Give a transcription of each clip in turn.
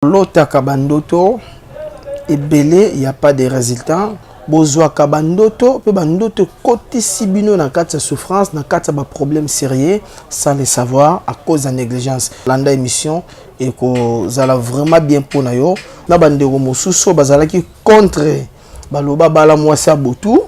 Bolotaka ba ndoto ebele ya pas de resultat, bozwaka ba ndoto pe ba ndoto ekotisi bino na kati ya souffrance, na kati ya ba problèmes sérieux sans le savoir à cause ya négligence. Landa émission ekozala vraiment bien mpo na yo. Na bandeko mosusu oyo bazalaki contre, baloba bala mwasi ya butu,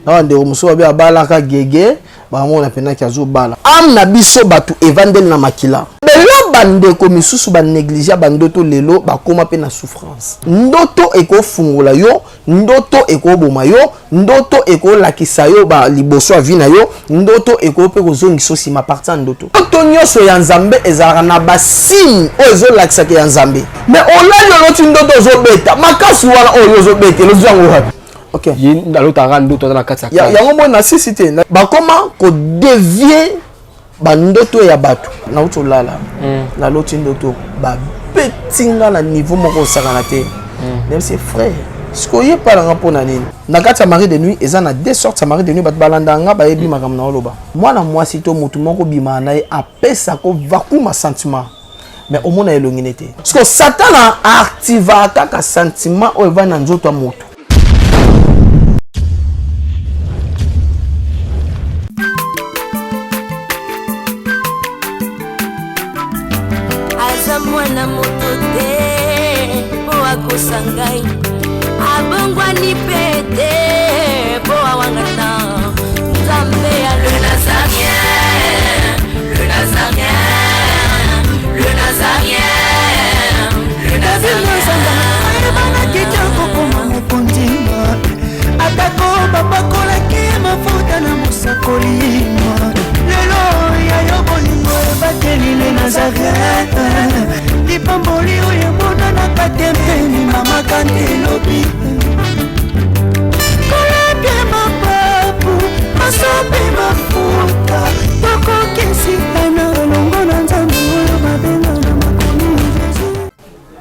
na bandeko mosusu babe abalaka gege, bamona mpenaki azobala. Ame na biso bato evandeli na makila. Lelo bandeko misusu banéglige bandoto, lelo bakóma mpe na souffrance. Ndoto ekofungola yo, ndoto ekoboma yo, ndoto ekolakisa yo ba liboso ya vie na yo, ndoto ekoki mpe kozongisa nsima partir ya ndoto. Ndoto nyonso ya Nzambe ezalaka na basigne oyo ezolakisaka ya Nzambe. Mais olali, oloti ndoto ozobeta makasi wana, oyo ozobeta elozwi yango wapi? Ok. Ye alotaka ndoto aza na kati ya yango moi na sisi te, bakoma kodévier bandoto ya bato. Nauti olala, naloti ndoto babeti nga na niveau moko osakana te. Nayebisi frère, sikoyo oyepalanga mpo na nini? Na kati ya mari de nuit, eza na deux sortes ya mari de nuit. Bato balandaka nga bayebi makambo na oloba. Mwana mwasi to motu moko bimaka na ye, apesako vakuma sentiment, mais omona elongi ne te. Siko Satana aactivaka kaka sentiment oyo evandi na nzoto ya motu. Aza mwana moto te mpo akosa ngai, abongwani mpe te mpo awangana Nzambe ya le Nazarien, le Nazarien, le Nazarien, le Nazarien. Ayebanaki te kokoma mokonzi, atako bapakolaki mafuta na mosakoli. Lelo ya yo bolingo ebateli le Nazaret, lipamboli oyo emonanaka te mpeni mama kante elobi kolapie mapapu masopi mafuta tokokisikana elongo na Nzambe oyo babenga na makomi Jésus.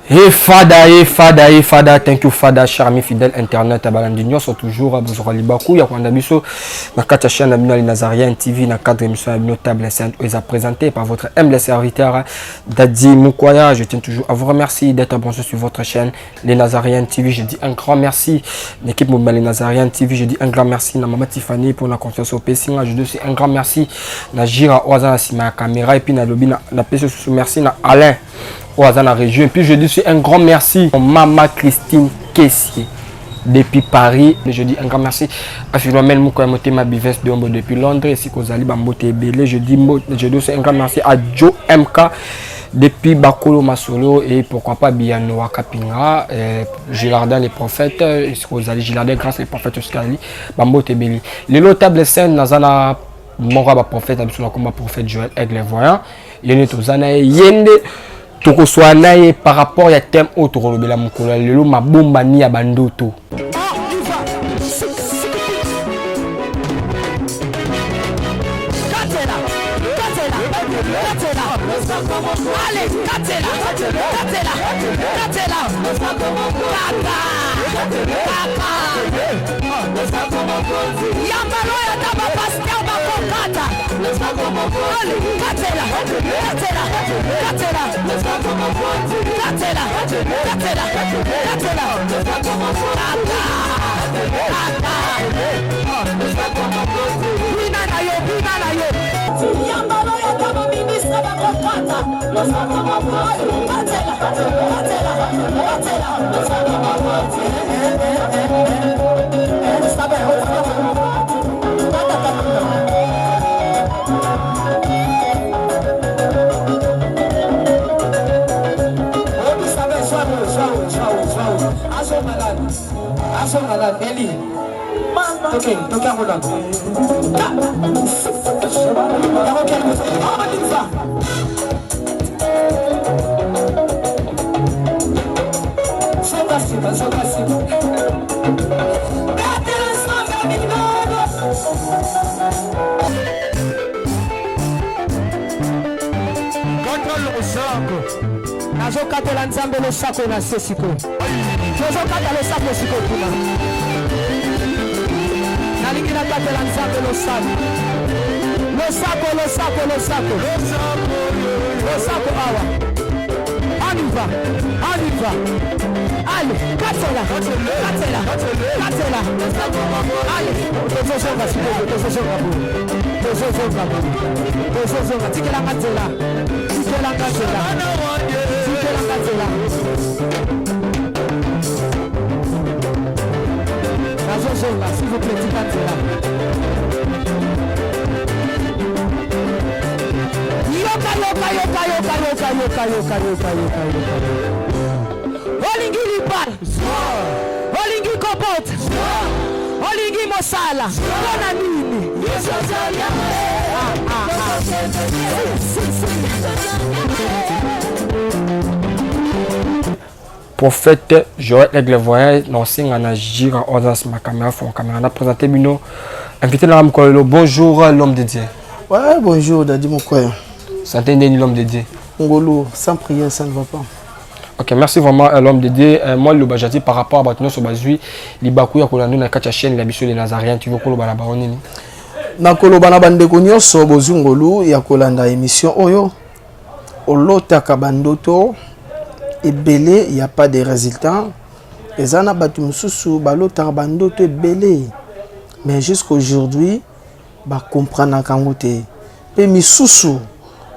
Hey Fada, hey Fada, hey Fada, thank you Fada, cher ami fidèle internet, balandi nyonso toujours, bozwaka libaku ya kolanda biso na kati ya chaîne na bino ya Nazarien TV na cadre émission ya bino Table Sainte oyo eza présenté par votre humble serviteur Dadi Mukwaya. Je tiens toujours à vous remercier d'être branché sur votre chaîne Les Nazariens TV. Je dis un grand merci l'équipe mobile Les Nazariens TV. Je dis un grand merci na Mama Tiffany pour la confiance au Pessinga. Je dis aussi un grand merci na Jira oyo aza na sima ya caméra et puis na lobi na pesi merci na Alain oyo aza na région. Et puis je dis aussi un grand merci à Mama Christine Kessier depuis Paris. Je dis un grand merci à Philomène Mukoya Motema Bives Diombo depuis Londres. Ici kozali bambote ebele. Je dis aussi un grand merci à Joe MK depuis Bakolo Masolo et pourquoi pas Biano Kapinga, Gilardin les prophètes, ici kozali Gilardin grâce les prophètes Oscali, bambote ebele. Lelo Table Sainte nazana moko ya baprophète na biso na komba prophète Joël Aigle Voyant. Ye nde toza na ye, ye nde tokoswala na ye par rapport ya thème oyo tokolobela mokolo ya lelo, mabombani ya bandoto. Katela, katela, katela. Allez, katela, katela, katela. Kaka, kaka. Yambalo ya ta ba pasteur bakokata. Allez, katela, katela, katela. Katela, katela, katela. Kaka, kaka. Bina na yo, bina na yo. Yambalo ya ta ba ministre bakokata. Katela, katela, katela. Eli, toke, toke yango nano. Yango kende, oh, Zonga nsima, zonga nsima. Betela Nzambe minano. Kata losako. Nazokatela Nzambe losako na se sikoyo. Tozokata losako sikoyo kuna. Nalingi nakatela Nzambe losako, losako, losako, losako, losako awa. On y va, on y va. Ale, katela, katela, katela. Ale, tozozonga sikoyo, tozozonga boye. Tozozonga boye. Tozozonga, tikelanga nzela. Tikelanga nzela. Tikelanga nzela. Nazozonga, s'il vous plaît, tika nzela. Yoka, yoka, yoka, yoka, yoka, yoka, yoka, yoka, yoka, yoka. Olingi libala, olingi kobota, olingi mosala, mpo na nini? Ah, ah, ah. Si, si, si. Prophète Joël Aigle Voyage na osenga na Jira Odas ma caméra fond caméra na présenter bino invité na mokolo bonjour l'homme de Dieu. Ouais, bonjour Dadi Mokoya. Santé ndeni l'homme de Dieu. Ngolu, sans prière ça ne va pas. Ok, merci vraiment à l'homme de Dieu. Moi, le bajati par rapport à bato nyonso bazui libaku ya kolanda na kati ya chaîne la biso les Nazaréens, tu veux koloba na bango nini? Nakoloba na bandeko nyonso bozwi ngolu ya kolanda émission oyo. Olotaka bandoto ebele, ya pas de résultat. Eza na bato mosusu balotaka bandoto ebele, mais jusqu'aujourd'hui bakomprenaka yango te. Mpe misusu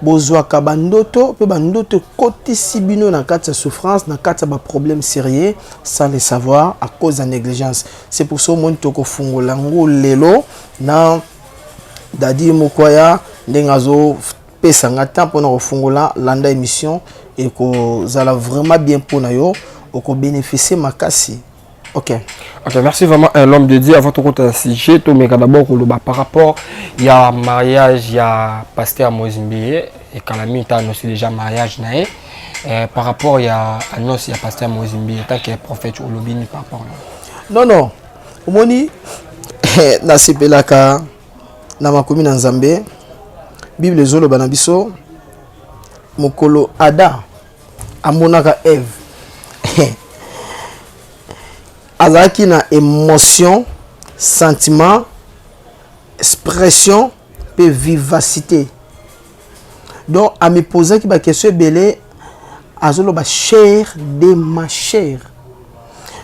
bozwaka bandoto mpe bandoto ekotisi bino na kati ya souffrance, na kati ya baproblème sérieux, sans le savoir, à cause ya négligence. C'est pour ça omoni tokofungola yango lelo na Dadi Mokwaya, ndenge azopesa nga temps mpona kofungola. Landa émission, ekozala vraiment bien mpona yo, okobénéficie makasi. Ok. Ok, merci vraiment l'homme de Dieu. Avant de compter sujet, to meka d'abord koloba par rapport il y a mariage, il y a pasteur Moïse Mbiye et Kalami ta annoncé déjà mariage na ye. Par rapport il y a annonce il y a pasteur Moïse Mbiye tant que prophète olobini par rapport là. Non non. Omoni nasepelaka na makomi na Nzambe. Bible ezoloba na biso mokolo Adam amonaka Eve, azalaki na émotion, sentiment, expression mpe vivacité. Donc amipozaki baquestion ebele, azoloba chair de ma chair.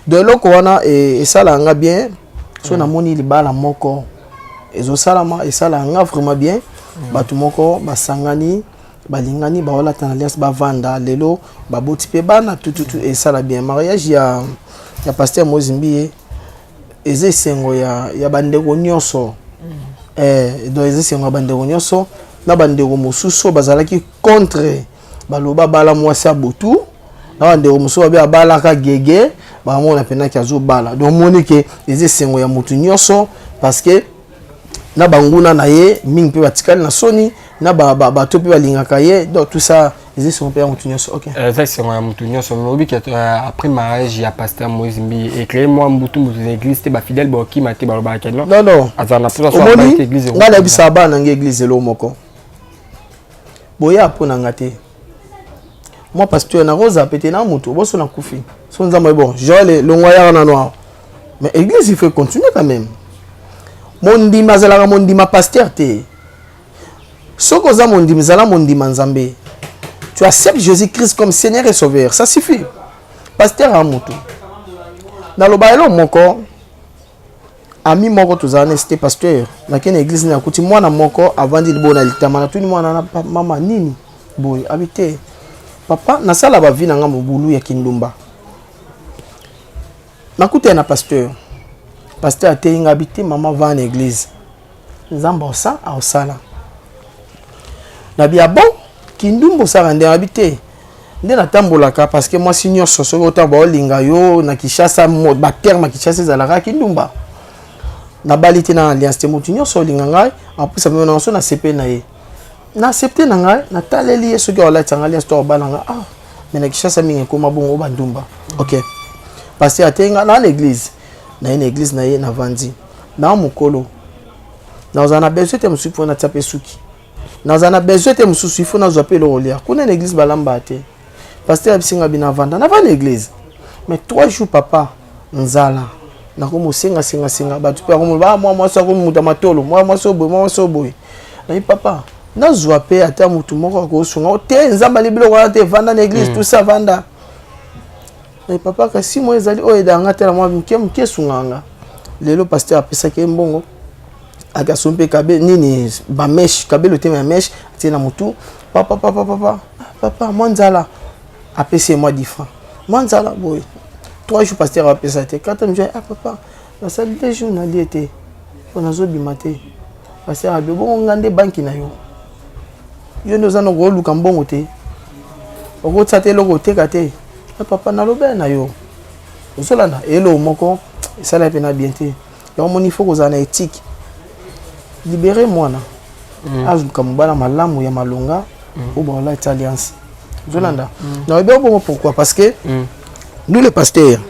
Donc eloko wana esalaka nga bien. So namoni libala moko ezosalama, esalaka nga vraiment bien. Bato moko basangani, balingani, baolata na alliance, bavanda lelo, baboti mpe bana, tututu, esala bien. Mariage ya pasteur Moïse Mbiye eza esengo ya bandeko nyonso. Donc eza esengo ya bandeko nyonso na bandeko mosusu oyo bazalaki contre, baloba bala mwasi ya butu, na bandeko mosusu babe abalaka gege, bamona mpenaki azobala. Donc omoni ke eza esengo ya motu nyonso, parce que na banguna na ye mingi mpe batikali na soni, na bato mpe balingaka ye. Donc tout ça eza esengo mpe ya motu nyonso. Ok. Eza esengo ya motu nyonso, mais oyebi ke après mariage ya pasteur Moïse Mbiye ecréé mwa mbutu mbutu na église te, bafidèle baokima te, balobaka ke non. Non non. Azala na mposa so Omoni abali te église. Ngai nayebisaka bana na ngai église elo moko boya mpo na nga te. Moi pasteur nakozala pe te na motu boso nakufi so Nzambe. Bon, Joel longwa yaka nano awa, mais église il faut continuer quand même. Mondimi azalaka mondima pasteur te. Soki oza mondimi, zala mondima Nzambe. Tu acceptes Jésus Christ comme Seigneur et Sauveur, ça suffit. Pasteur ya motu, naloba elo moko, ami moko tozala na cité, pasteur nakei na église, nakuti mwana moko avandi liboso na litama. Natuni mwana na mama nini boye, abi te papa, nasala bavi na nga mobulu ya kindumba, nakutana na pasteur, pasteur ateyi nga, abi te mama, va na église, Nzambe osa aosala. Nabi ya bon, kindumba osala nde? Abi te, nde natambolaka, parce que mwasi nyonso soki otanga baolinga yo na Kinshasa, baterme ya Kinshasa ezalaka kindumba. Nabali te na alliance te, motu nyonso olinga ngai apusa meme na so nasepe na ye, na accepte na ngai, nataleli ye soki aolatisa ngai alliance to aobala ngai. Ah, mais na Kinshasa mingi ekóma bongo, bandumba. Ok, pasteur ateyi ngai na église na ye, na église na ye navandi na mokolo, nazala na besoin te mosusu mpo natia mpe suki, nazala na besoin te mosusu, il faut nazwa mpe eloko lia kuna na église, balamba te. Pasteur abisinga bino avanda, navanda église, mais 3 jours papa nzala, nakomi osengasengasenga bato mpe akomi ba mwa mwasi, akomi moto ya matolo, mwa mwasi oyo boye, mwa mwasi oyo boye. Nayi papa nazwa mpe ata motu moko akosunga te, Nzambe ali biloko wana te, vanda na église, tout ça, vanda. Mais papa kasi moi ezali oyo edanga nga te na mwa moke moke esungaka nga. Lelo pasteur apesaki ye mbongo akaso mpe kabe nini ba mèche kabelo te ya mèche atie na motu papa papa papa papa mwa nzala apesi ye mwa 10 francs mwa nzala boye 3 jours pasteur apesa te 4 jours ah papa nasali 2 jours nalie te mpo nazobima te pasteur abi bongo nga nde banki na yo yo nde oza na koluka mbongo te okotia te eloko oteka te ah, papa nalobela na yo ozolanda eloko moko esala mpe na bien te. Yango moni faut kozala na éthique, libérer mwana azuka mobala malamu ya malonga oyo baolati alliance. Ozolanda nayebi bongo pourquoi? Parce que nous les pasteurs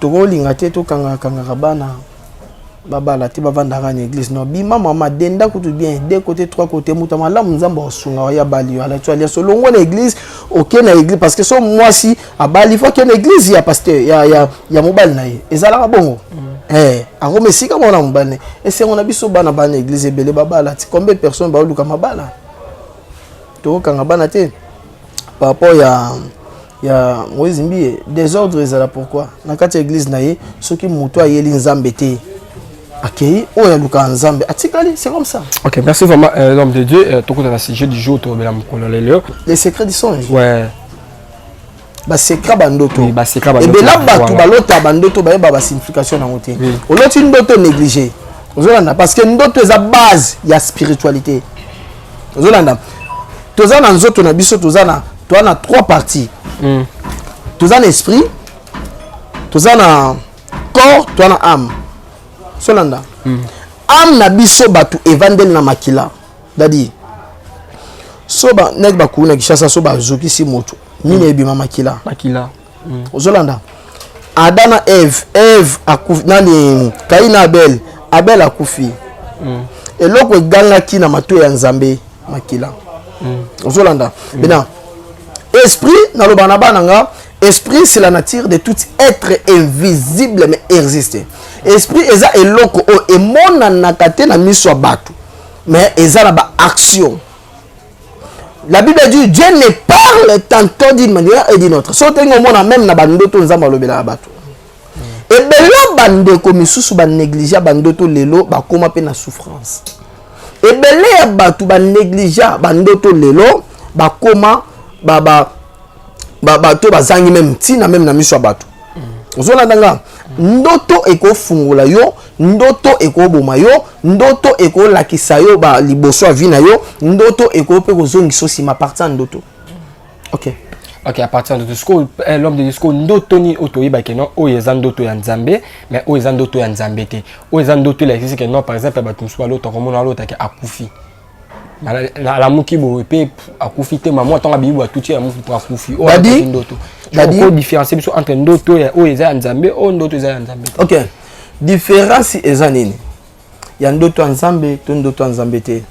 tokolinga te tokangakangaka bana babala te, bavandaka na église. Non, bima mama denda kutu bien deux côté trois côté, moto ya malamu Nzambe akosunga ya bali yo alati alliance, olongwa na église, oke na église, parce que so mwasi abali faut akende église ya pasteur ya mobali na ye. Ezalaka bongo. Akoma esika moko na mobali na ye. Esengo na biso bana bana église ebele babala ti combien de personnes baoluka mabala. Tokokanga bana te par rapport ya Moïse Mbiye. Désordre ezala pourquoi na kati ya église na ye? Soki moto ayeli Nzambe te, akei, oyo alukaka Nzambe atikali, c'est comme ça. Ok, merci vraiment, l'homme de Dieu. Tokota na sujet du jour tobela mokolo lelo. Les secrets du songe. Ouais. Basecret bandoto. Oui, basecret bandoto. Ebela bato balota bandoto, bayeba basignification nango te. Oloti ndoto négligé, ozolanda, parce que ndoto eza base ya spiritualité. Ozolanda, toza na nzoto na biso, toza na trois parties. Toza na esprit, toza na corps, toza na âme. Solanda, âme na biso bato evandeli na makila. Dadi so ba neti bakulu na Kinshasa, so bazokisi moto nini, ebima makila. Makila. Ozolanda, Adam na Eve, Eve akufi, nani, Kain na Abel, Abel akufi. Eloko egangaki na matoi ya Nzambe, makila. Ozolanda maintenant, esprit, naloba na bana nga, esprit c'est la nature de tout être invisible mais existe. Esprit eza eloko oyo emonanaka te na miso ya bato, mais eza na baaction. La Bible dit: Dieu ne parle tantôt d'une manière et d'une autre. So ndenge omona même na bandoto, Nzambe alobelaka bato. Ebele bandeko misusu banégligea bandoto, lelo bakóma mpe na souffrance. Ebele ya bato banégligea bandoto, lelo bakóma bato bazangi même ntina même na miso ya bato. Ozolanda nga, ndoto ekofungola yo, ndoto ekoboma yo, ndoto ekolakisa yo ba liboso ya vie na yo, ndoto eko mpe kozongisa nsima partir ya ndoto. Ok. Ok, à partir de siko, l'homme de Dieu, siko ndoto nini oyo toyebaki non, oyo eza ndoto ya Nzambe, mais oyo eza ndoto ya Nzambe te, oyo eza ndoto elakisi ke non? Par exemple, bato mosusu balota, komona alotaki akufi, alamuki boye mpe akufi te. Mama ntango abimi boye atuti alamuki mpo akufi. Oyo Dadi, ndoto Dadi. oko différencier biso entre ndoto oyo eza ya Nzambe, oyo ndoto eza ya Nzambe te. Ok, différence eza nini ya ndoto ya Nzambe to ndoto ya Nzambe te?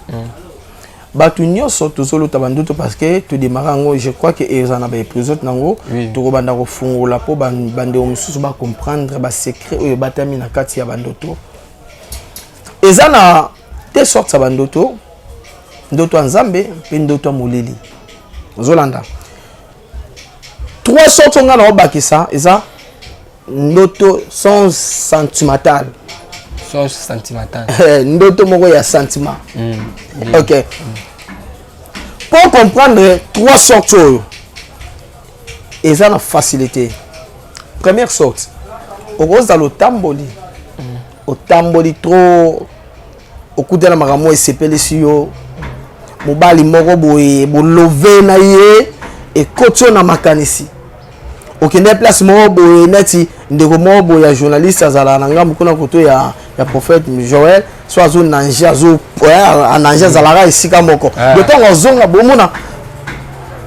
Bato nyonso tozolota bandoto parce que todémarre yango. Je crois que eza na baépisode nango. Tokobanda kofungola mpo bandeko mosusu bacomprendre basecret oyo ebatami na kati ya bandoto. Eza na te sorte ya bandoto: ndoto ya Nzambe mpe ndoto ya molili. Ozolanda, trois sortes. Nga na obakisa eza ndoto sans sentimental. Songe sentimental. Ndoto moko ya sentiment. Ok, pour comprendre trois sortes oyo eza na facilité. Première sorte, okozala otamboli, otamboli trop, okutana makambo esepelisi yo, mobali moko boye bolove na ye, ekoti yo na makanisi, okende place moko boye, neti ndeko moko boye ya journaliste azalaka na ngambu kuna koto ya prophète Joel, so azonange, azo anange, azalaka esika moko. Ah. De ntango azonga, bomona,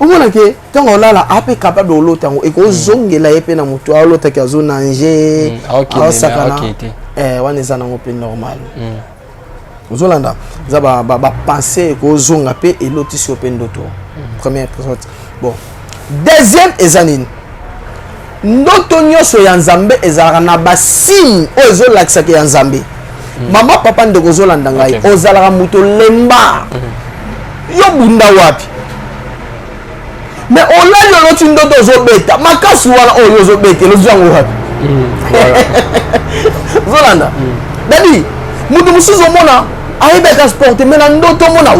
omona ke ntango olala ape capable olota yango, ekozongela ye mpe na motu aolotaki azonange. Aokende, Aosakana. aokende te. Wana eza nango mpe normal. Ozolanda, eza bapensée ekozonga mpe elotisi yo mpe ndoto. Première sorte. Bon, deuxième eza nini? Ndoto nyonso ya Nzambe ezalaka na basigne oyo ezolakisaka ya Nzambe. Mama, papa, ndeko ozolanda ngai, ozalaka moto lemba, yo bunda wapi? Mais olali, oloti ndoto, ozobeta makasi wana oyo ozobetela, ozwi yango wapi? Ozolanda dadi moto mosusu, omona ayebaka sport te, mais na ndoto omona wa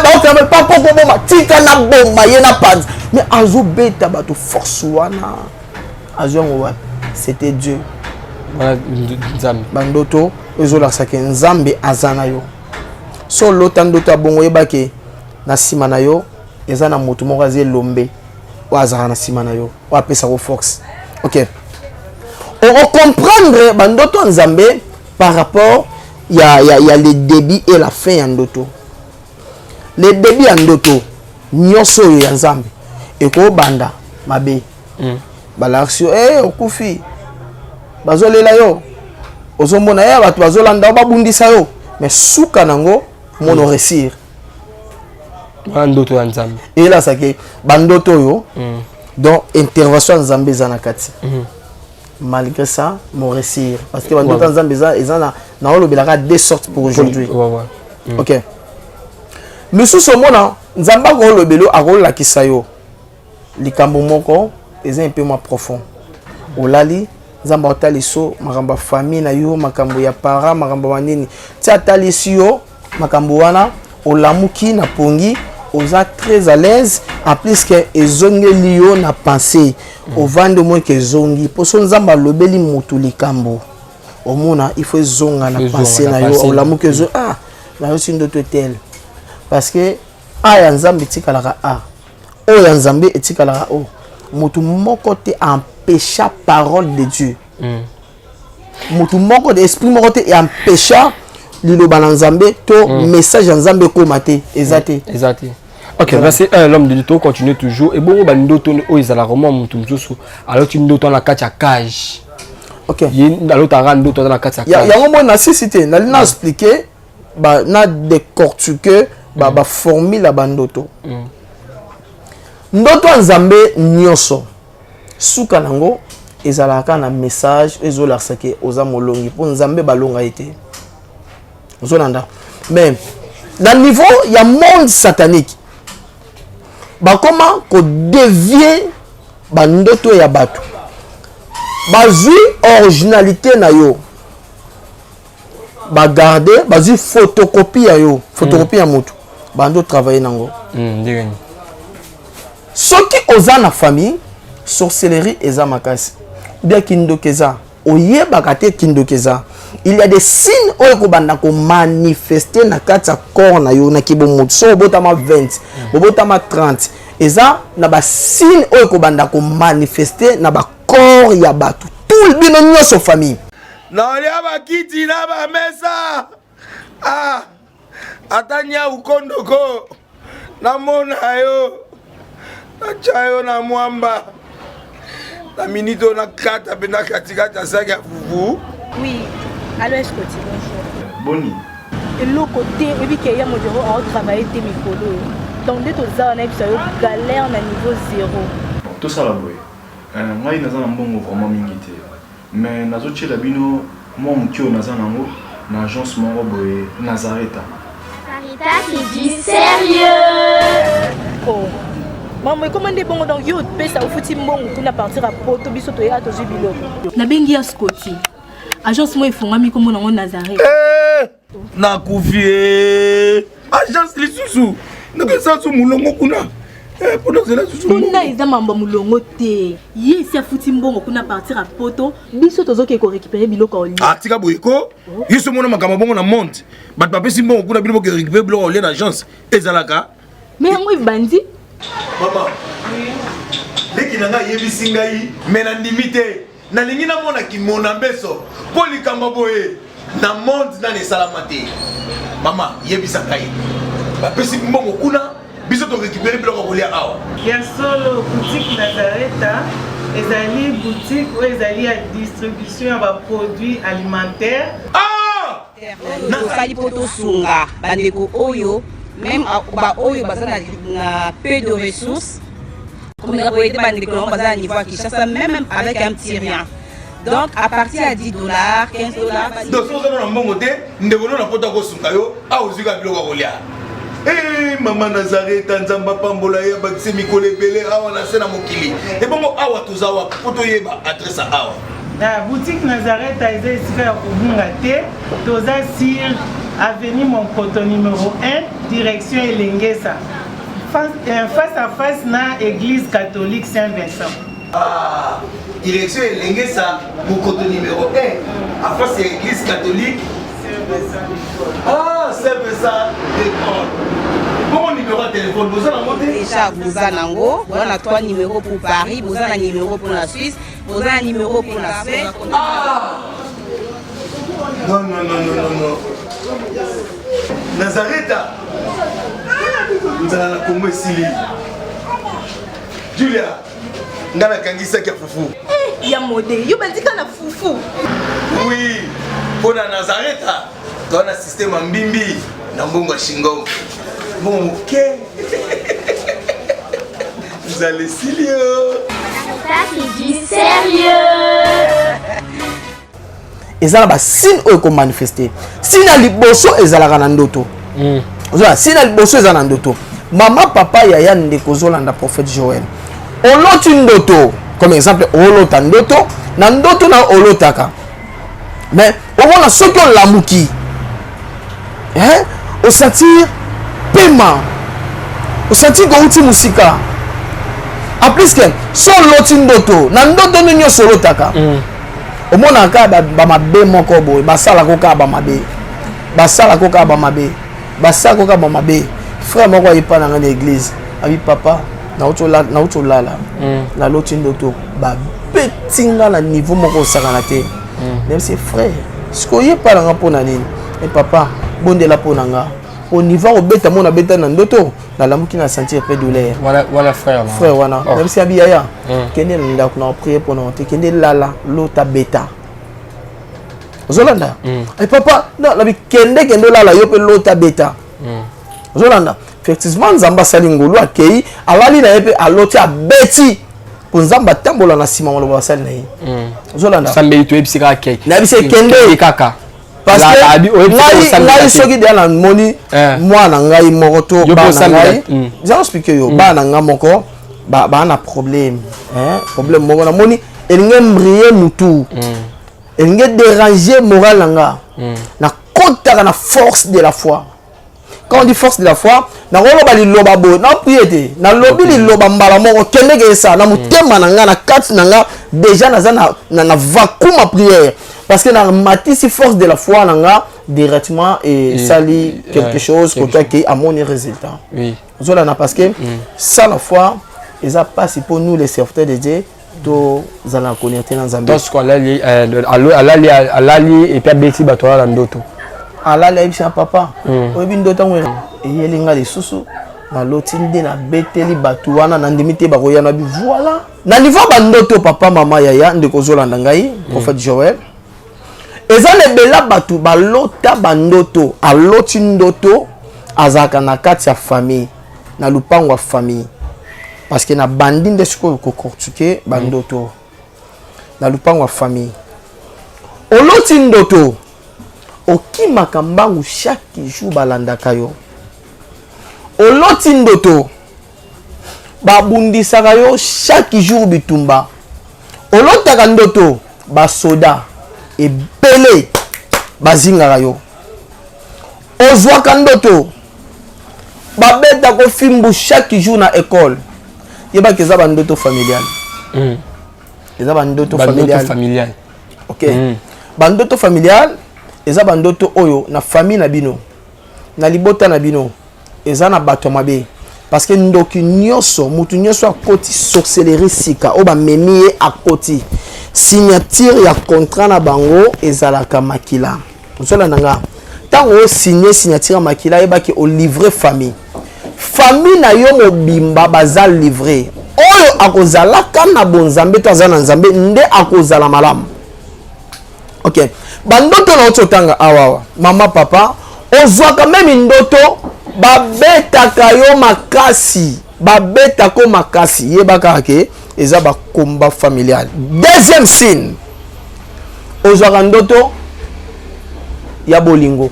baokama papa okoboma, tika na boma ye na panza, mais azobeta bato. Force wana azwi yango wapi? C'était Dieu. Nzambe. Bandoto ezolakisaka Nzambe aza na yo. So olota ndoto ya bongo, oyebake na nsima na yo eza na moto moko aza elombe oyo azalaka na nsima na yo, oyo apesaka force. Ok, okocomprendre bandoto ya Nzambe par rapport ya le début et la fin ya ndoto. Le début ya ndoto nyonso oyo ya Nzambe ekobanda mabe. Balakisi yo okufi, bazolela yo, ozomona ye bato bazolanda yo, babundisa yo, mais suka nango mono réussir. Wana ndoto ya Nzambe. Eyelasaki bandoto oyo. Donc intervention ya Nzambe eza na kati. Malgré ça mo réussir, parce que bandoto ya Nzambe eza na naolobelaka deux sortes pour aujourd'hui. Ok, misusu omona Nzambe akolobela yo, akolakisa yo likambo moko eza un peu moins profond. Olali, Nzambe aotalisi yo makambo ya famille na yo, makambo ya parent, makambo ya nini, ti atalisi yo makambo wana, olamuki na pongi, oza très à l'aise. En plus ke ezongeli yo na pensée, ovandi, omoni ke ezongi. Mpo so Nzambe alobeli motu likambo, omona il faut ezonga na pensée na yo. Olamuki, ezo ah, nayosi ndoto etele, parce que a ya Nzambe etikalaka a, oyo ya Nzambe etikalaka o. Motu moko te empêcha parole de Dieu. Motu moko te, esprit moko te empêcha liloba na Nzambe to message ya Nzambe ekóma te, eza te. Eza te. Ok, merci l'homme de Dieu. Tocontinue toujours. Ebongo bandoto oyo ezalaka mwa motu mosusu aloti ndoto na kati ya cage. Ok. Ye alotaka ndoto aza na kati ya cage. Yango moi nasisi te, nali na expliquer, na décortiquer baformule ya bandoto. Ndoto ya Nzambe nyonso, suka nango ezalaka na message oyo ezolakisa ke oza molongi, mpo Nzambe balonga ye te. Ozolanda? Mais na niveau ya monde satanique, bakoma kodévier bandoto ya bato. Bazwi originalité na yo, bagarde, bazwi photocopie ya yo, photocopie ya motu, bando travaille nango. Ndenge nini? Soki oza na famille, sorcellerie eza makasi, bien kindoki eza, oyebaka te kindoki eza, il y a des signes oyo ekobanda komanifeste na kati ya corps na yo na kibomoto. So obotama 20, bobotama 30, eza na basigne oyo ekobanda komanifeste na bacorps ya bato, tout bino nyonso famille. Naolia bakiti na bamesa, ah, ata nyau kondoko namona yo, natya yo na mwamba na minute oyo, nakata mpe na katikati ya saki ya fufu. Oui, allo Escoti, bonjour. Boni? Eloko te, oyebi ke ya modero aotravaille te mikolo oyo. Donc nde toza wana, yebisa yo, galère na niveau zéro. Bon, tosala boye. Ngai naza na mbongo vraiment mingi te, mais nazotiela bino mwa moke oyo naza nango na agence moko boye, Nazareta. Sarita, c'est du sérieux. Oh. Mambo ekoma nde bongo. Donc yo opesa, ofuti mbongo kuna partir ya Poto, biso toya tozwi biloko. Nabengi ya Scoti, agence moko efungwami, nkombo nango Nazareth. Eh, nakufi e, agence lisusu ndenge eza molongo kuna. Eh, mpona ozela susu. Kuna eza mambo ya molongo te. Ye esi afuti mbongo kuna partir ya Poto, biso tozoke korécupérer biloko ya olia. Ah, tika boye ko. Yo so mona makambo bongo na monde, bato bapesi mbongo kuna, bino boke récupérer biloko ya olia na agence, ezalaka? Mais yango ebandi. Mama leki na ngai ayebisi ngai, me nandimi te. Nalingi namona kimona mbeso, mpo likambo boye na monde nani esalama te. Mama, yebisa ngai, bapesi mbongo kuna, biso torécupérer biloko ya kolia awa? Ya solo, boutique Nazareta ezali boutique oyo ezali ya distribution ya baproduit alimentaire. Ah! Tosali mpo tosunga bandeko oyo, même baoyo baza na peu de ressources, komeka koaider bandeko nango baza na niveau ya Kinshasa, même avec un petit rien. Donc à partir ya 10 $, 15 $. Donc soki oza na mbongo te, ndeko no na poto akosunga yo awa, ozwi kaka biloko ya kolia. Hey, mama Nazareta Nzambe apambola ye abakise mikolo ebele awa na se na mokili. Ebongo awa toza wapi mpo toyeba adresse ya awa? Na boutique Nazareta eza esika ya kobunga te, toza sur avenue Monkoto numero 1 direction Elengesa face, euh, face à face na église catholique Saint Vincent. Ah, direction Elengesa Mokoto numéro 1 à face ya église catholique Ah, Saint Vincent de Paul. Bongo numéro ya téléphone boza nango te? Déjà boza nango, boza na 3 numéros pour Paris, boza na numéro pour la Suisse, boza na numéro pour la Suède. Ah! Non, non, non, non, non, non. Nazareta. Nzala na Congo esili. Julia, nga nakangisaki ya fufu. Eh, ya mode, yo bandika na fufu. Oui, mpo na Nazareta, toza na système ya mbimbi na mbongo ya shingom. Mbongo moke. Nzala esili yo. Ça, c'est du sérieux. Eza na ba signe oyo ekomanifeste. Signe ya liboso ezalaka na ndoto. Mm. Ozala signe ya liboso eza na ndoto. Mama, papa, yaya, ndeko ozolanda prophète Joël. Oloti ndoto, comme exemple olota ndoto, na ndoto na olotaka. Mais omona soki olamuki, hein, osentir pema, osentir kouti mosika. En plus que so oloti ndoto, na ndoto nde nyonso olotaka. Mm. Omonaka kaka bamabe moko boye, basalako kaka bamabe, basalako kaka bamabe, basalako kaka bamabe. Frère moko ayepa na ngai na église, abi papa, nauti olala, mm. naloti ndoto, babeti nga na niveau moko osakana te. Mm. Nayebisi frère, sikoyo oyepa na nga mpo na nini? E papa, bondela mpo na nga. Au niveau kobeta mona beta na ndoto, nalamuki na sentir pe douleur. Wana wana frère na. Frère wana. Oh. Nayebisi abi yaya, mm. kende na ndako na prier mpo na te, kende lala, lota beta. Ozolanda? Mm. E papa, non, nabi kende kende olala yo pe lota beta. Mm. Ozolanda? Effectivement Nzambe asali ngolu akei, alali na ye pe aloti abeti. Po Nzambe atambola na nsima maloba basali na ye. Mm. Ozolanda? Sambeli toyebisi kaka ke. Nayebisi kende kaka. Parce que ngai soki deya namoni eh. mwana ngai moko to bana ngai mm. za explique yo mm. bana ngai moko baa na problème problème moko namoni elingi embrie mutu mm. elingi déranger moral na nga nakotaka na force de la foi. Quand on dit force de la foi, nakoloba liloba boye, na prier te, nalobi liloba mbala moko, kende kesa na motema na nga, na kati na nga, déjà naza na, na, na vacuum à prière. Parce que na matisi force de la foi na nga directement et sali quelque chose quelque chose qui a mon résultat. Oui. Zolana parce que mm. sans la foi, eza pasi pour nous les serviteurs de Dieu tozala na connecte na Nzambe. Donc alali alali alali et puis abeti bato wana na ndoto. Alali ayebisi na papa, mm. oyebi ndoto yango eyeli nga lisusu naloti nde nabeteli bato wana nandimi te bakoya na bi voilà na niveau bandoto papa mama yaya ndeko ozolanda ngai mm. prophète Joël eza na ebela bato balota bandoto aloti ndoto azalaka na kati ya famille na lupango ya famille parce que na bandi nde sikoyo kokortike bandoto mm. na lupango ya famille oloti ndoto okimaka mbangu chaque jour balandaka yo oloti ndoto babundisaka yo chaque jour bitumba olotaka ndoto basoda ebele bazingaka yo ozwaka ndoto babetako fimbu chaque jour na école yebaki eza bandoto familiale mm. eza bandoto familiale familiale ok mm. bandoto familiale eza bandoto oyo na famille na bino na libota na bino eza na bato ya mabe parce que ndoki nyonso mutu nyonso akoti sorcellerie sika oyo bamemi ye akoti signature ya contrat na bango ezalaka makila ozolanda nga ntango osigne signature ya makila ayebaki olivre famille famille na yo mobimba baza livre oyo akozalaka na bonzambe to aza na nzambe nde akozala malamu ok bandoto na oti otanga awawa mama papa ozwaka meme ndoto babetaka yo makasi babetako makasi yeba kaka ke eza bakomba familial deuxième signe ozwaka ndoto ya bolingo.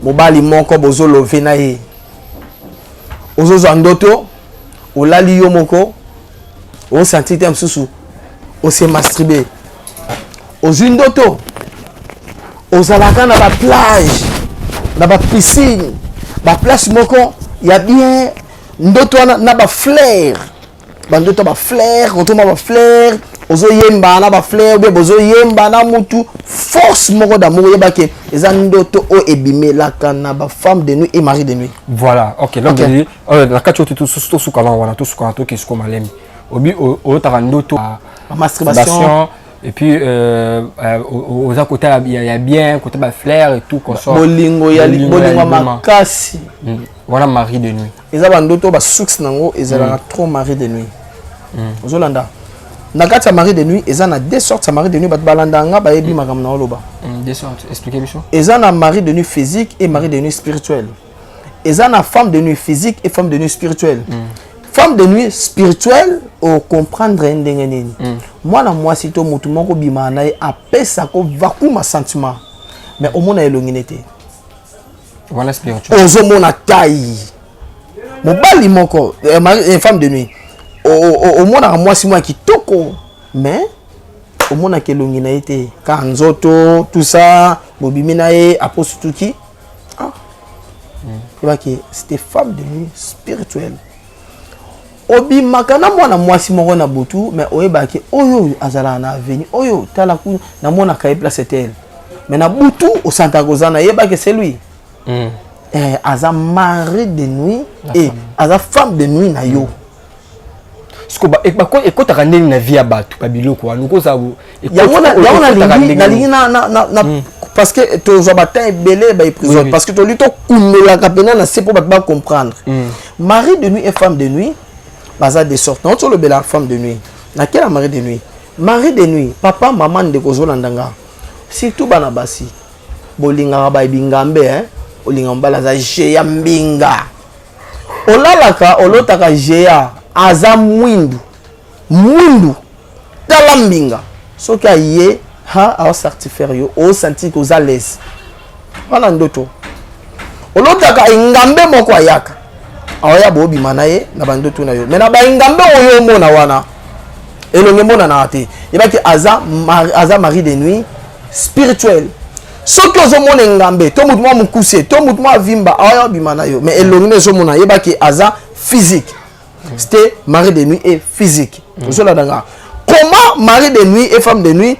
Mobali moko bozolove na ye, ozozwa ndoto, olali yo moko, osentir te mosusu ose masturbe, ozwi ndoto ozalaka na baplage, na bapiscine, baplace moko ya bien, ndoto wana na bafleur, bandoto ya bafleur, otoma bafleur, ozoyemba na bafleur bien, bozoyemba na mutu, force moko d'amour. Oyebake eza ndoto oyo ebimelaka na bafemme de nuit et mari de nuit. Voilà, ok. Donc okay. Na kati oyo tosuka na wana, tosuka na toke siko malemi obi oyotaka ndoto masturbation et puis oza kota ya bien, kota bafleur et tout consort, bolingo ya bolingo ya makasi. Wana mari de nuit. Eza bandoto basuxe nango ezalaka trop mari de nuit. Ozolanda na kati ya mari de nuit, eza na deux sortes ya mari de nuit. Bato balanda nga bayebi makambo na oloba. Deux sortes, expliquez biso. Eza na mari de nuit physique et mari de nuit spirituel. Eza na femme de nuit physique et femme de nuit spirituelle. Femme de nuit spirituelle, ocomprendre ndenge nini? Mwana mwasi to motu moko bimaka na ye, apesako vakuma sentiment, mais omona elongi ne te. Wana spirituel. Ozomona tai mobali moko, femme de nuit, omonaka mwasi moko ya kitoko, mais omonaka elongi na ye te, kaka nzoto, tout ça. Bobimi na ye, aposutuki, ah. Ebaki c'était femme de nuit spirituelle. Obimaka na mwana mwasi moko na butu, mais oyebaki oyo oyo azalaka na avenue oyo, tala kuna, namonaka ye place tel, mais na butu osantaka koza na yebaki c'est lui. Eh, aza mari de nuit et aza femme de nuit na yo. Siko ekotaka ndenge na vie ya bato, babiloko wana okozala. Yango nalingi na parce que tozwa batemps ebele baépisode, parce que toli tokundelaka mpena na se mpo bato bacomprendre. Mari de nuit et femme de nuit baza de sorte. Nauti olobela femme de nuit, nakela mari de nuit. Mari de nuit, papa, mama, ndeko ozolanda nga, surtout bana basi bolingaka babingambe, eh? Olinga mobali aza géa mbinga, olalaka olotaka géa aza mwindu mwindu, tala mbinga, soki aye ha aocertifier yo, osentir ke oza lese wana. Ndoto olotaka engambe moko ayaka, aoya boobima na ye na bandoto na yo, mais na baengambe oyo omona wana, elongi emonanaka te, yebaki aza mari de nuit spirituel. Soki ozomona engambe to motu mwa mokuse to motu mwa avimba aoya obima na yo, mais elongi no ezomona, yebaki aza physique. C'était mari de nuit et physique. Ozolanda nga, comment mari de nuit et femme de nuit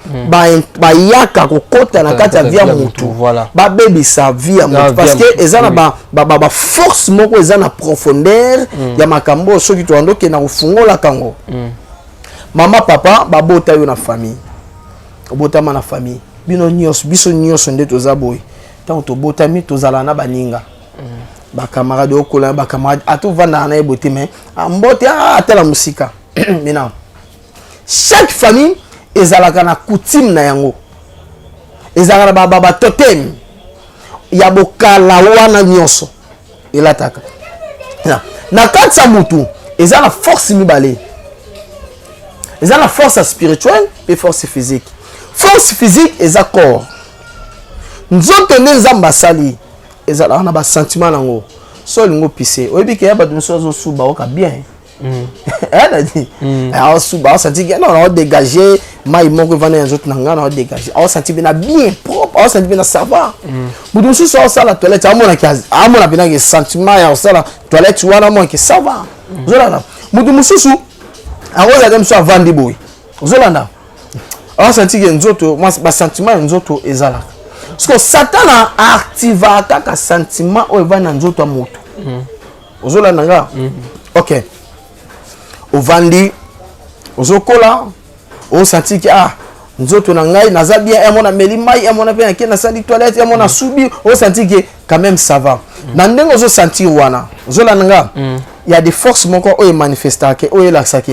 bayaka kokota na kati ya vie ya motu, babebisa vie ya motu? Parce que eza na baforce moko, eza na profondeur ya makambo oyo. Soki toyanda okenda kofungolaka yango, mama, papa babota yo na famille, obotama na famille, bino nyonso, biso nyonso nde toza boye. Ntango tobotami, tozala na baninga, bacamarade, okola na bacamarade, ata ovandaka na ye boye te, mais mbote, atala mosika. Maintenant, chaque famille ezalaka na coutume na yango, ezalaka na batotem ya bokala wana nyonso elataka na kati ya mutu. Eza na force mibale: eza na force spirituelle mpe force physique. Force physique eza corps, nzoto nde Nzambe asali, ezalaka na basentiment nango. So olingi opise, oyebi ke ya bato mosusu azosuba, oka bien nadi aosuba, aosanti ke non, aodégage mai moko evanda ya nzoto na ngai, na aodégage, aosanti mpe na bien propre, aosanti mpe na ça va. Moto mosusu aosala toilette, amonaki, amona mpenaki sentiment ya kosala toilette wana, amonaki ça va. Ozolanda, moto mosusu akozalaka mosusu avandi boye, ozolanda, aosanti ke nzoto, basentiment ya nzoto ezalaka. Parce que Satana aactivaka kaka sentiment oyo evandi na nzoto ya moto. Ozolanda nga? Ok, ovandi, ozokola, osanti ke ah, nzoto na ngai naza bien, emona meli mai, emona mpe nake nasali toilette, emona subi, osanti ke quand même ça va. Na ndenge ozosentir wana, ozolanda nga, ya des forces moko oyo emanifestaka ke oyo elakisaka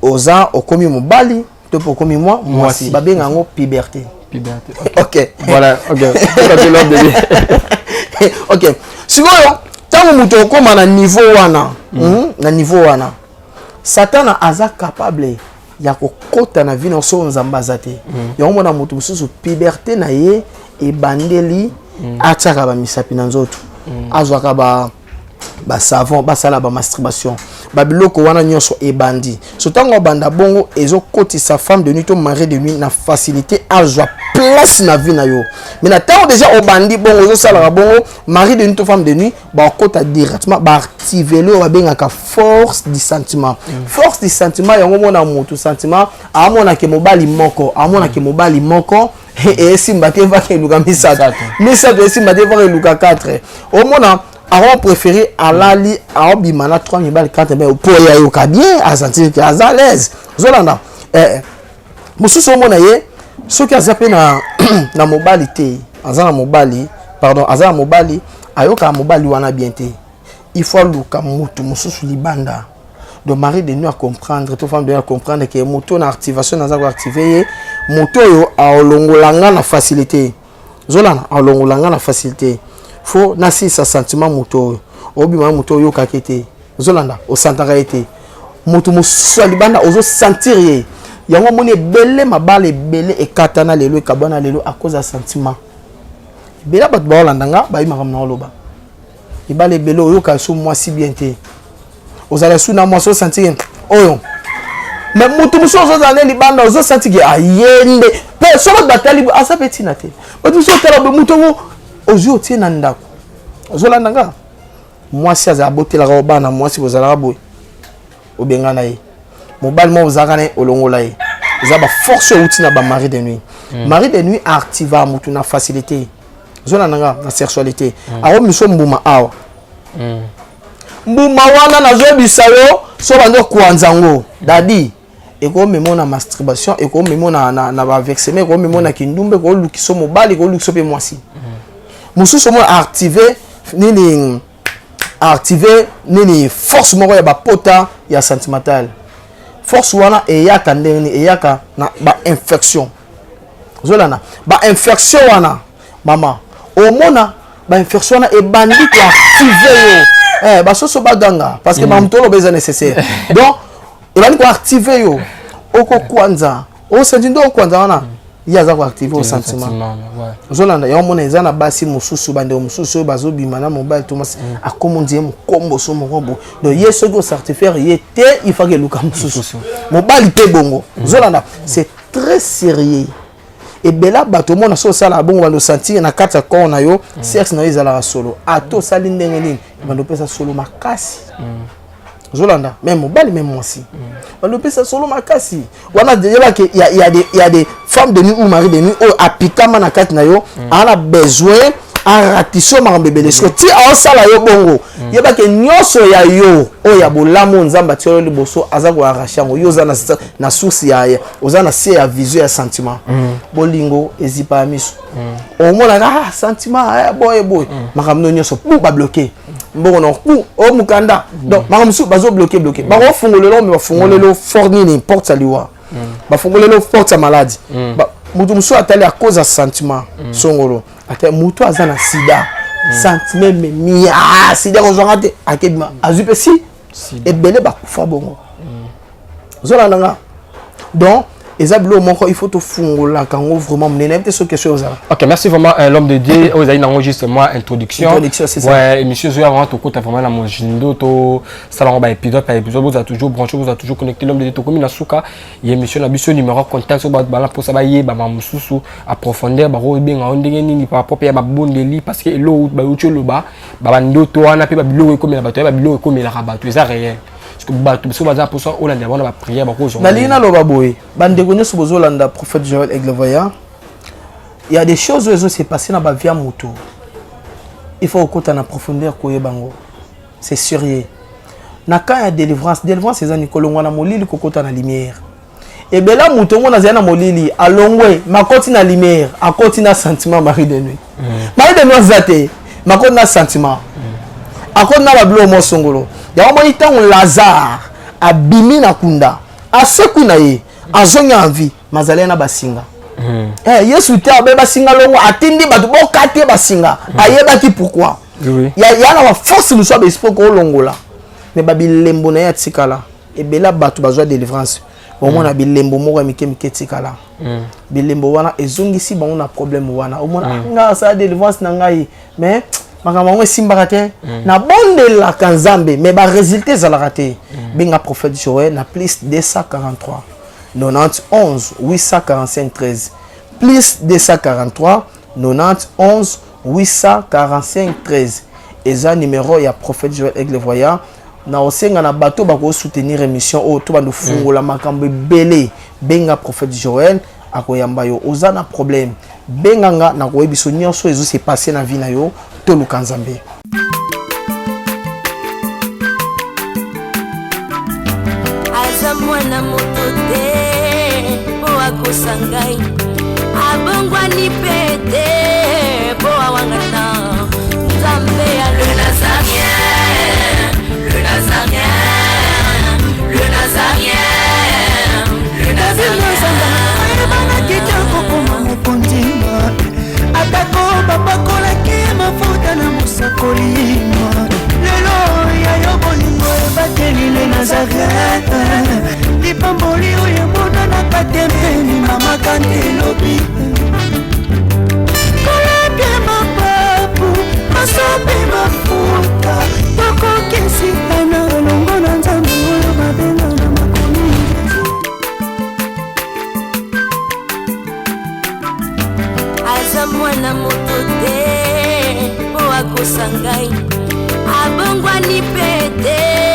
oza okomi mobali to mpe okomi mwa mwasi, babenga yango puberté. Puberté. Ok. Voilà, ok. Ok, sikoyo ntango moto okóma na niveau wana, na niveau wana, Satana aza capable ya kokɔta na vie na so Nzambe aza te. Yango mona moto mosusu, puberté na ye ebandeli. Atiaka bamisapi na nzoto, azwaka ba basavon, basala bamasturbation, babiloko wana nyonso ebandi. So ntango abanda bongo, ezokotisa femme de nuit to mari de nuit na facilité, azwa place na vie na yo. Mais na ntango déjà obandi bongo, ozosalaka bongo, mari de nuit to femme de nuit bakota directement, baactiver oyo babengaka force du sentiment. Force du sentiment yango, omona motu sentiment, amonake mobali moko, amonake mobali moko esimba te, vaka eluka misato, misato esimba te, vaka eluka 4. Omona ako préféré alali, aobima na 3 mibali, 4, mais po ye ayoka bien, asentir ke aza à l'aise. Ozolanda mosusu, omona ye soki aza mpe na mobali te, aza na mobali, pardon, aza na mobali, ayokaka mobali wana bien te, il faut aluka motu mosusu libanda. Donc mari de nuit acomprendre to femme de nuit acomprendre ke moto na activation naza koactiver ye, moto oyo aolongola nga na facilité. Ozolanda, aolongola nga na facilité, faut nasilisa sentiment. Moto oyo obima na moto oyokaki te, ozolanda, osantaka ye te, moto mosusu ya libanda ozosentir ye. Yango omoni ebele mabala ebele ekatana lelo, ekabwana lelo à cause ya sentiment. Ebele bato baolanda nga, bayebi makambo na oloba. Ebala ebele oyoka so mwasi bien te, ozala su na mwasi, osentir oyo, mais motu mosusu ozozala nde libanda, ozosentir ke aye nde. Mpe so bato batali, aza mpe ntina te. Bato mosusu otala be, motu yango ozwi, otie na ndako. Ozolanda nga, mwasi azala abotelaka yo bana, mwasi bozalaka boye, obengana ye. Mobali moko ozalaka na ye, olongola ye. Eza baforce oyo euti na bamari de nuit. Mari de nuit aactiva motu na facilité. Ozolanda nga, na sexualité akomiso mbuma awa. Mbuma wana nazoyebisa yo, so bandi okwanza yango dadi, ekomema na masturbation, ekomema na baversement, ekomema na kindumba, ekolukisa mobali, ekolukisa mpe mwasi mosusu. Omona active nini, active nini, force moko ya bapota ya sentimental. Force wana eyaka ndenge nini? Eyaka na bainfection. Ozolanda, bainfection wana, mama, omona bainfection wana ebandi koactiver yo. Basoso baganga parce que mamutu oloba eza nécessaire. Donc ebandi koactiver yo, okokwanza, osenti nde okwanza wana, ye aza koactiver o sentiment. Ozolanda, yango mona eza na basi mosusu, bandeko mosusu oyo bazobima na mobali to mwasi, akómi ondie mokombo so moko bo. Donc ye soki osatisfaire ye te, il faut eluka mosusu mobali mpe bongo. Ozolanda, c'est très sérieux. Ebela bato omona so osala bongo, bando osentir na kati ya corps na yo, sexe na yo ezalaka solo. Ata osali ndenge nini, bando opesa solo makasi. Ozolanda, même mobali, même mwasi, bando opesa solo makasi wana. Yebake ya des femmes de nuit ou mari de nuit oyo apikama na kati na yo, aa na besoin aratisi yo makambo ebele. Soki ti aosala yo bongo, yebake nyonso ya yo oyo ya bolamu oyo Nzambe atia yo liboso, aza koarracher yango. Yo oza na source ya, oza na se ya vision ya sentiment. Bolingo ezipa ya miso, omonaka ah, sentiment boye boye, makambo no nyonso pu babloquer, mbongo na pu o mokanda. Donc makambo mosusu bazobloquer bloquer, bakofungolelo, me bafungolelo fort nini, porte ya liwa, bafungolelo porte ya maladie. Moto mosusu atali à cause ya sentiment songolo, ata moto aza na sida, sentiment ememi ah, sida kozwanga te, akebima, azwi mpe si ebele bakufa bongo. Ozolanda nga, donc eza biloko moko il faut tofungolaka yango vraiment monene. Nayebi te soki question ozala. Ok, merci vraiment, l'homme de Dieu. Oyo ezali nango juste moi introduction. Introduction, c'est ça. Ouais, émission ezoya vraiment, tokota vraiment na mojindo, tosala yango baépisode par épisode. Bozala toujours branché, bozala toujours connecté. L'homme de Dieu, tokomi na suka ya émission na biso. Numéro contact, so bato bala mposa bayeba ma mosusu à profondeur, bakobenga yo ndenge nini par rapport mpe ya babondeli? Parce que eloko bauti oloba, babandoto wana mpe babiloko ekomela bato ya babiloko ekomelaka bato eza réel. Parce que bato soki baza mposa olandela wana baprière, bakozwa. Nalingi naloba boye, bandeko nyonso bozolanda prophète Joël Aigle Voyant, il y a des choses oyo ezose passer na bavie ya moto, il faut okota na profondeur koyeba yango. C'est sérieux. Na cas ya délivrance, délivrance eza nikolongwa na molili kokota na lumière. Ebela moto ngo nazali na molili, alongwe, makoti na lumière, akoti na sentiment. Mari de nuit, mari de nuit aza te, makoti na sentiment, akoti na babiloko mosongolo. Yango moni ntango Lazare abimi na kunda, asekwi na ye, azongi en vie, mazali na basinga. Yesu te abe basinga longo, atindi bato bokati ye basinga. Ayebaki pourquoi. Ya na baforce mosusu ya baesprit kolongola, mais babilembo na ye atikala. Ebele bato bazwa délivrance. Omona bilembo moko ya mike mike etikala. Bilembo wana ezongisi bango na problème wana. Omona mm. Nga asala délivrance na ngai, mais makambo yango esimbaka te. Nabondelaka Nzambe, mais barésultat ezalaka te. Benga prophète Joël na plus 243 91 845 13, plus 243 91 845 13. Eza numéro ya prophète Joël Aigle Voyant. Na osenga na bato bakosoutenir émission oyo to bando fungola makambo ebele. Benga prophète Joël, akoyamba yo. Oza na problème, benga nga, nakoyebi biso nyonso ezo se passe na vie na yo. Toluka Nzambe. Aza mwana moto te mpo akosa ngai, abongwani mpe te mpo awangana Nzambe ya le Nazarien, le Nazarien, le Nazarien, le Nazarien. Ayebanaki te kokoma mokonzi, atako bapakolaki mafuta na mosakoli. Lelo ya yo bolingo ebateli le Nazaret, lipamboli oyo emonanaka te mpeni mama kante elobi kolapia mapapu masopi mafuta tokokesitana elongo na Nzambe oyo babenga na makomi. Aza mwana moto te mpo akosa ngai, abongwani mpe te.